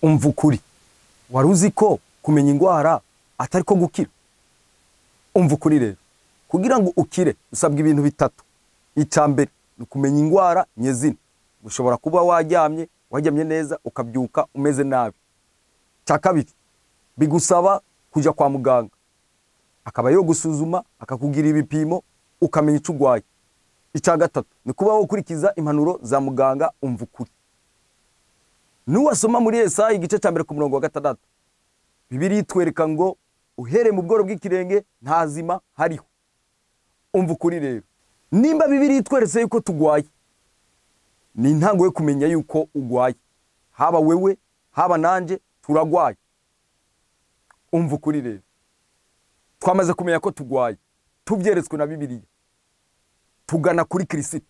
Umva ukuri. Wari uzi ko kumenya indwara atari ko gukira? Umva ukuri rero. Kugira ngo ukire usabwa ibintu bitatu. Icya mbere ni ukumenya indwara nyezina. Ushobora kuba waryamye, waryamye neza ukabyuka umeze nabi. Icya kabiri bigusaba kujya kwa muganga, akaba yo gusuzuma akakugira ibipimo ukamenya icyo urwaye. Icya gatatu ni kuba wokurikiza impanuro za muganga. Umva ukuri. Nuwasoma muri Yesaya igice cya 1 ku murongo wa 6, Bibiliya itwereka ngo uhereye mu bworo bw'ikirenge nta zima hariho. Umva ukuri rero. Nimba Bibiliya itweretse yuko tugwaye, ni intango yo kumenya yuko ugwaye. Haba wewe, haba nanje turagwaye. Umva ukuri rero. Twamaze kumenya ko tugwaye, tubyeretswe na Bibiliya. Tugana kuri Kristo.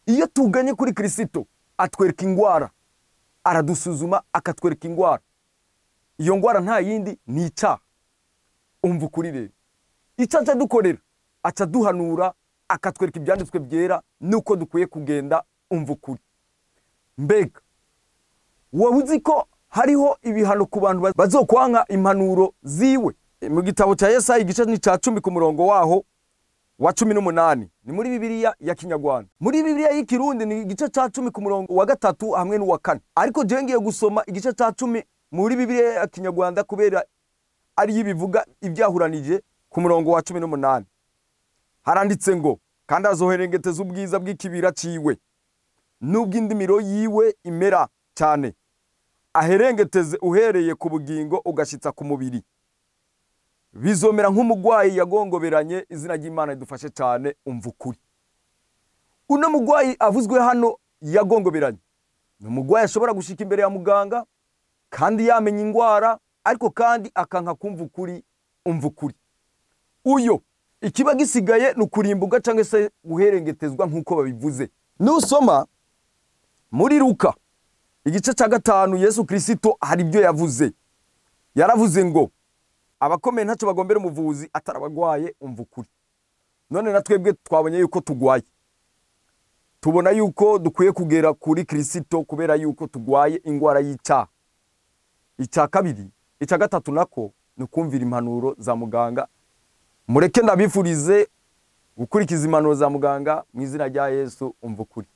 Iyo tuganye kuri Kristo atwereka ingwara, aradusuzuma akatwereka ingwara. Iyo ngwara nta yindi ni icyaha. Umva ukuri rero. Icyo aca dukorera, aca duhanura akatwereka ibyanditswe byera nuko dukwiye kugenda. Umva ukuri. Mbega wowe uzi ko hariho ibihano ku bantu bazokwanka impanuro ziwe? Mu gitabo cya Yesaya igice ni cya 10 ku murongo waho wa 18, ni muri Bibiliya ya Kinyarwanda. Muri Bibiliya y'Ikirundi ni igice cya 10 ku murongo wa 3 hamwe n'uwa 4. Ariko je ngiye gusoma igice cya 10 muri Bibiliya ya Kinyarwanda kubera ari ibivuga ibyahuranije. Ku murongo wa 18 haranditse ngo kandi azoherengeteza ubwiza bw'ikibira ciwe n'ubw'indimiro yiwe imera cyane, aherengeteze uhereye ku bugingo ugashitsa ku mubiri, bizomera nk'umugwayi yagongoberanye. Izina ry'Imana ridufashe cyane. Umva ukuri. Uno mugwayi avuzwe hano yagongoberanye ni umugwayi ashobora gushika imbere ya muganga kandi yamenya ingwara, ariko kandi akanka kumva ukuri. Umva ukuri. Uyo ikiba gisigaye ni ukurimbuka cyangwa se guherengetezwa nk'uko babivuze. Nusoma muri Luka igice cya 5, Yesu Kristo hari ibyo yavuze. Yaravuze ngo abakomeye ntacyo bagombera umuvuzi atarabagwaye. Umva ukuri. None na twebwe twabonye yuko tugwaye, tubona yuko dukwiye kugera kuri Kristo kubera yuko tugwaye ingwara y'icyaha. Icya kabiri, icya gatatu nako ni ukumvira impanuro za muganga. Mureke ndabifurize gukurikiza impanuro za muganga mu izina rya Yesu. Umva ukuri.